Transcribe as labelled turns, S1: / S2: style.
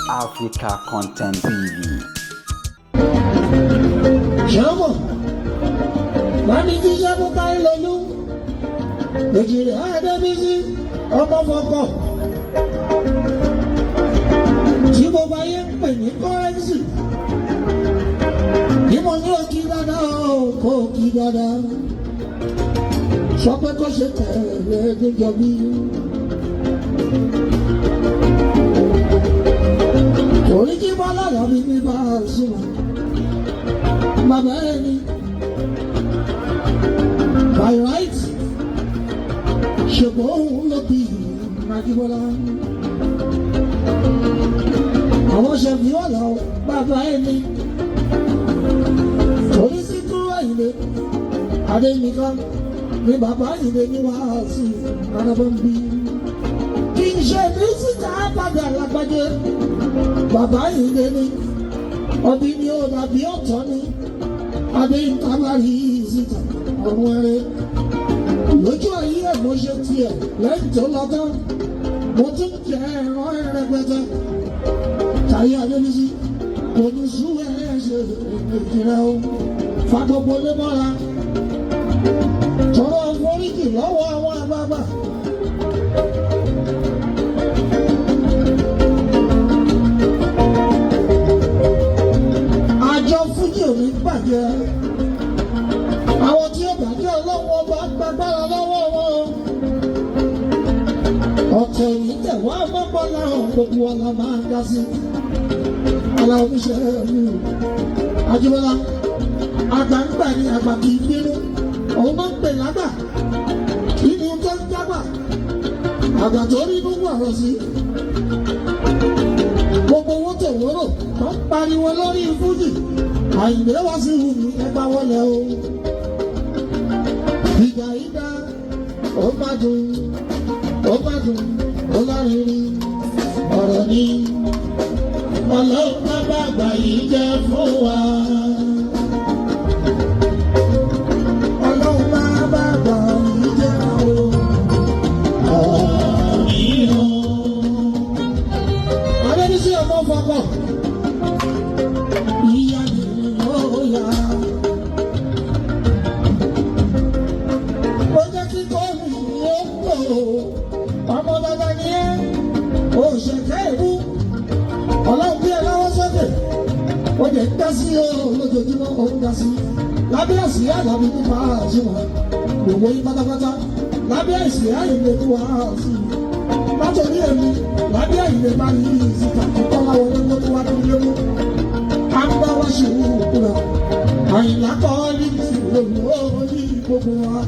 S1: Africa Content TV.
S2: Ṣọ́mọ̀, wọ́n ní kí sẹ́kù kárí lọ́lú. Èjìrì Adébísí ọmọ fọkọ̀. Tí gbogbo ayé ń pè ní kọ́rẹ́nsì. Bí mo ní òkì dáadáa o, kò kí dáadáa. Sọ pé kó ṣe tẹ̀lé níjọ bí. Orí kí Bọ́lá lọ́bí ní bá a sùn. Bàbá ẹni. By right, ṣùgbọ́n òun ló bí Májíbọ́lá. Àwọn ṣẹ̀fì ọ̀la bàbá ẹni. Torí sí kúrò Àyìndé, Adéyínká ní bàbá Àyìndé ní wàásù Arábọ́nbí. Kì í ṣe ní síta padà lágbájé. Bàbá Àyìndé ni, ọbí ni ó dàbí ọ̀tọ̀ ni. Adéyínká bá rí síta ọ̀run ẹrẹ. Lójú ayé ẹ̀ mo ṣe tiẹ̀ lẹ́yìn tó lọ tán. Mo tún jẹ ẹran rẹpẹtẹ. Táyé Adébísí kò ní sú ẹ ṣe ìrìnà o. Fa gbogbo lé mọ́ra. Tọrọ foríjì lọ́wọ́ àwọn àgbààgbà. Àjọ Fújì ò ní bàjẹ́. Àwọn tí ó bàjẹ́ ọlọ́wọ́ ọba gbàgbára lọ́wọ́ wọn. Ọ̀tẹ̀ yìí tẹ̀ wá mọ́gbọ́n láwọn gbogbo wa la máa ń dá sí. Aláwọ̀ oníṣẹ́ mi ò. Ajíbọ́lá, àgbà ń gbà ní àgbà kì í bínú. Òun máa ń pè lágbà. Kí ni tó ń jágbà? Àgbà tó rí inú wọ̀rọ̀ sí. Gbogbo owó tó wúrò tó ń pariwo lórí Fújì. Àyìndé wá sí ìhùn ẹgbà wọlé o. Ìgbà yìí dá, ó má dùn, ó má dùn, ó lárinrin, ọ̀rọ̀ ni. Ọlọ́run bá bàgbà yìí jẹ́ fún wa. Ọlọ́run bá bàgbà yìí jẹ́ o. Ọ̀rọ̀ ni o. Adébísí ọmọ fọkọ̀. Ìyá ni ó yá. Ó jẹ́ kí kọ́ọ̀lù ó pò. Ọmọ dada ni ẹ́. Òṣèké ìlú. Ọlọ́run bí ẹ lọ́wọ́ sókè. Ó lè ń dá sí o lójoojúmọ́ ó ń dá sí. Lábẹ́ àsíá àlàbí nípa àṣìwọ̀n. Gbogbo yín pátápátá. Lábẹ́ àsíá ìlú ní wàhálà sí i. Látòrí èmi, lábẹ́ àyìnlẹ̀ bá yí ìsìkà tó kọ́ láwọn olówó tó wá tó léwu. A ń bá wá ṣe wúwo kúrò. Àyìnlá kọ́ ní ìlú orí gbogbo wa.